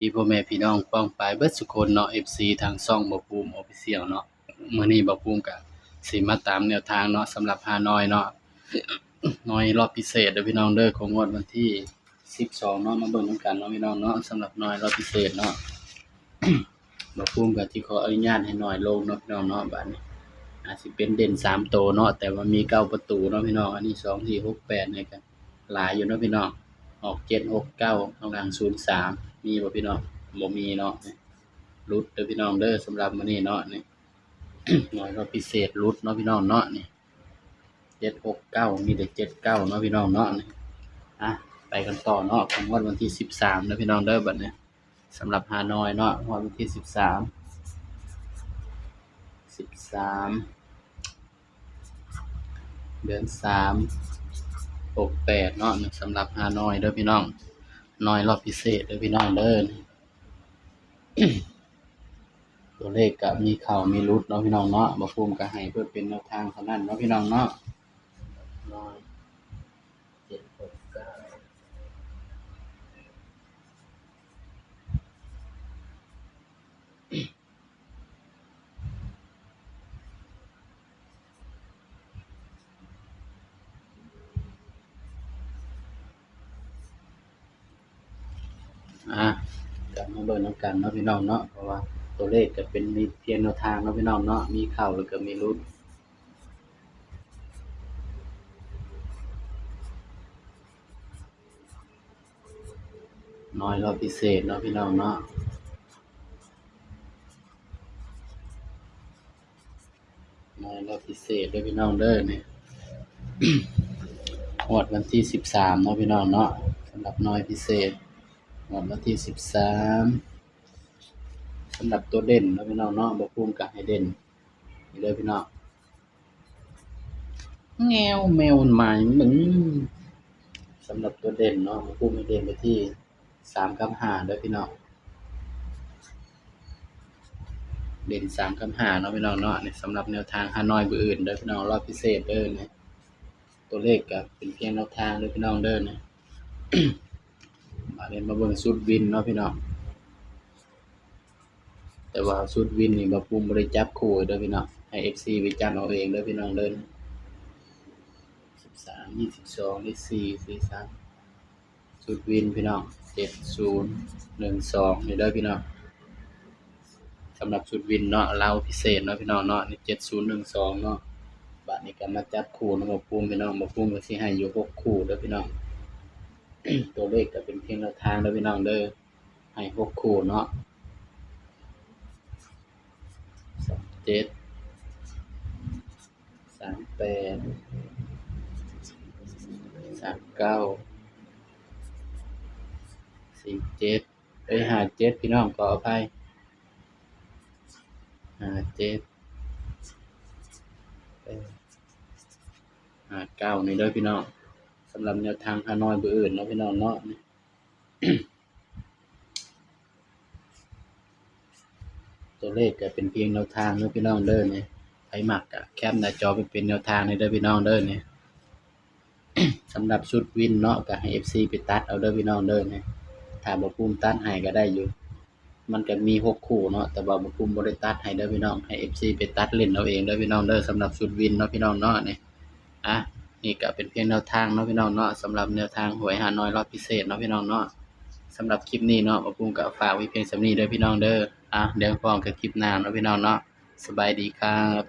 ດີພໍ່ແມ່ພີ່ນ້ອງປ້ອງປາຍເບິດສູ່ຄົນເນາະ ເອັຟຊີ ທາງຊ່ອງບ່າວພູມ Official ເນາະ. ມື້ນີ້ບ່າວພູມກະຊິມາຕາມແນວທາງເນາະ ສຳລັບຮານ້ອຍເນາະ ນ້ອຍລອບພິເສດເດີພີ່ນ້ອງເດີ ຂອງງວດວັນທີສິບສອງເນາະ. ມາເບິ່ງນຳກັນເນາະພີ່ນ້ອງເນາະ ສຳລັບນ້ອຍລອບພິເສດເນາະ. ບ່າວພູມກະຊິຂໍອະນຸຍາດໃຫ້ນ້ອຍລົງເນາະພີ່ນ້ອງເນາະ. ບາດນີ້ອາດຊິເປັນເດັ່ນສາມໂຕເນາະ ແຕ່ວ່າມີເກົ້າປະຕູເນາະພີ່ນ້ອງ. ອັນນີ້ ສອງ ສີ່ ຫົກ ແປດ ນີ້ກະ ຫຼາຍຢູ່ເນາະພີ່ນ້ອງ. ອອກ ເຈັດ ຫົກ ເກົ້າ ຂ້າງຫຼັງ ສູນ ສາມ ມີບໍ່ພີ່ນ້ອງ? ບໍ່ມີເນາະ. ຫຼຸດເດີພີ່ນ້ອງເດີ ສຳລັບມື້ນີ້ເນາະ. ນີ້ ນ້ອຍລອບພິເສດຫຼຸດເນາະພີ່ນ້ອງເນາະ. ນີ້ ເຈັດ ຫົກ ເກົ້າ ມີແຕ່ ເຈັດ ເກົ້າ ເນາະພີ່ນ້ອງເນາະ. ນີ້ ອ່ະ ໄປກັນຕໍ່ເນາະ ຂອງງວດວັນທີສິບສາມເດີພີ່ນ້ອງເດີ. ບາດນີ້ ສຳລັບຮານ້ອຍເນາະ ງວດວັນທີສິບສາມ ສິບສາມ ເດືອນສາມ ຫົກແປດເນາະ. ສຳລັບຮານ້ອຍເດີພີ່ນ້ອງ ນ້ອຍລອບພິເສດເດີພີ່ນ້ອງເດີ. ຕົວເລກກະມີເຂົ້າມີຫຼຸດເນາະພີ່ນ້ອງເນາະ. ບ່າວພູມກະໃຫ້ເພື່ອເປັນແນວທາງເທົ່ານັ້ນເນາະພີ່ນ້ອງເນາະ. ອ່າ ກະມາເບິ່ງນຳກັນເນາະພີ່ນ້ອງເນາະ ເພາະວ່າຕົວເລກກະເປັນພຽງແນວທາງເນາະພີ່ນ້ອງເນາະ ມີເຂົ້າແລ້ວກະມີຫຼຸດ. ນ້ອຍລອບພິເສດເນາະພີ່ນ້ອງເນາະ. ນ້ອຍລອບພິເສດເດີພີ່ນ້ອງເດີ. ນີ້ ງວດວັນທີສິບສາມເນາະພີ່ນ້ອງເນາະ ສຳລັບນ້ອຍພິເສດ ງວດວັນທີສິບສາມ. ສຳລັບຕົວເດັ່ນເນາະພີ່ນ້ອງເນາະ ບ່າວພູມກະໃຫ້ເດັ່ນນີ້ເດີພີ່ນ້ອງ. ແມວ ແມວມັນມາຫຍັງເບິ່ງ. ສຳລັບຕົວເດັ່ນເນາະ ບ່າວພູມໃຫ້ເດັ່ນໄປທີ່ ສາມກັບຫ້າເດີພີ່ນ້ອງ. ເດັ່ນສາມກັບຫ້າເນາະພີ່ນ້ອງເນາະ. ນີ້ສຳລັບແນວທາງຮານ້ອຍມື້ອື່ນເດີພີ່ນ້ອງ ລອບພິເສດເດີ. ນີ້ ຕົວເລກກະເປັນພຽງແນວທາງເດີພີ່ນ້ອງເດີ. ນີ້ ບາດນີ້ມາເບິ່ງຊຸດວິນເນາະພີ່ນ້ອງ. ແຕ່ວ່າຊຸດວິນນີ້ບ່າວພູມບໍ່ໄດ້ຈັບຄູ່ເດີພີ່ນ້ອງ ໃຫ້ເອັຟຊີໄປຈັບເອົາເອງເດີພີ່ນ້ອງເດີ. ສິບສາມ ຊາວສອງ ຊາວສີ່ ຊາວສາມ ຊຸດວິນພີ່ນ້ອງ ເຈັດສູນໜຶ່ງສອງ ນີ້ເດີພີ່ນ້ອງ. ສຳລັບຊຸດວິນເນາະ ລາວພິເສດເນາະພີ່ນ້ອງເນາະ ນີ້ ເຈັດສູນໜຶ່ງສອງເນາະ. ບາດນີ້ກະມາຈັບຄູ່ນຳບ່າວພູມພີ່ນ້ອງ ບ່າວພູມກະຊິໃຫ້ຢູ່ຫົກຄູ່ເດີພີ່ນ້ອງ. ຕົວເລກກະເປັນພຽງແນວທາງເດີພີ່ນ້ອງເດີ ໃຫ້ຫົກຄູ່ເນາະ ສາມເຈັດ ສາມແປດ ສາມເກົ້າ ສີ່ເຈັດ ເອີຍ ຫ້າເຈັດ ພີ່ນ້ອງ ຂໍອະໄພ ຫ້າເຈັດ ແປດ ຫ້າເກົ້າ ນີ້ເດີພີ່ນ້ອງ. ສຳລັບແນວທາງຮານ້ອຍມື້ອື່ນເນາະພີ່ນ້ອງເນາະ. ຕົວເລກກະເປັນພຽງແນວທາງເດີພີ່ນ້ອງເດີ. ນີ້ ໃຜມັກກະແຄປໜ້າຈໍໄປເປັນແນວທາງນີ້ເດີພີ່ນ້ອງເດີ. ນີ້ ສຳລັບຊຸດວິນເນາະ ກະໃຫ້ເອັຟຊີໄປຕັດເອົາເດີພີ່ນ້ອງເດີ. ນີ້ ຖ້າບ່າວພູມຕັດໃຫ້ກະໄດ້ຢູ່ ມັນກະມີຫົກຄູ່ເນາະ ແຕ່ວ່າບ່າວພູມບໍ່ໄດ້ຕັດໃຫ້ເດີພີ່ນ້ອງ ໃຫ້ເອັຟຊີໄປຕັດຫຼິ້ນເອົາເອງເດີພີ່ນ້ອງເດີ ສຳລັບຊຸດວິນເນາະພີ່ນ້ອງເນາະ. ນີ້ ອ່ະ ນີ້ກະເປັນພຽງແນວທາງເນາະພີ່ນ້ອງເນາະ ສຳລັບແນວທາງຫວຍຮານ້ອຍລອບພິເສດເນາະພີ່ນ້ອງເນາະ. ສຳລັບຄລິບນີ້ເນາະ ບ່າວພູມກະຝາກໄວ້ພຽງສ່ຳນີ້ເດີພີ່ນ້ອງເດີ. ອ່ະ ດຽວພໍ້ກັນຄລິບໜ້າເນາະພີ່ນ້ອງເນາະ. ສະບາຍດີຄັບ.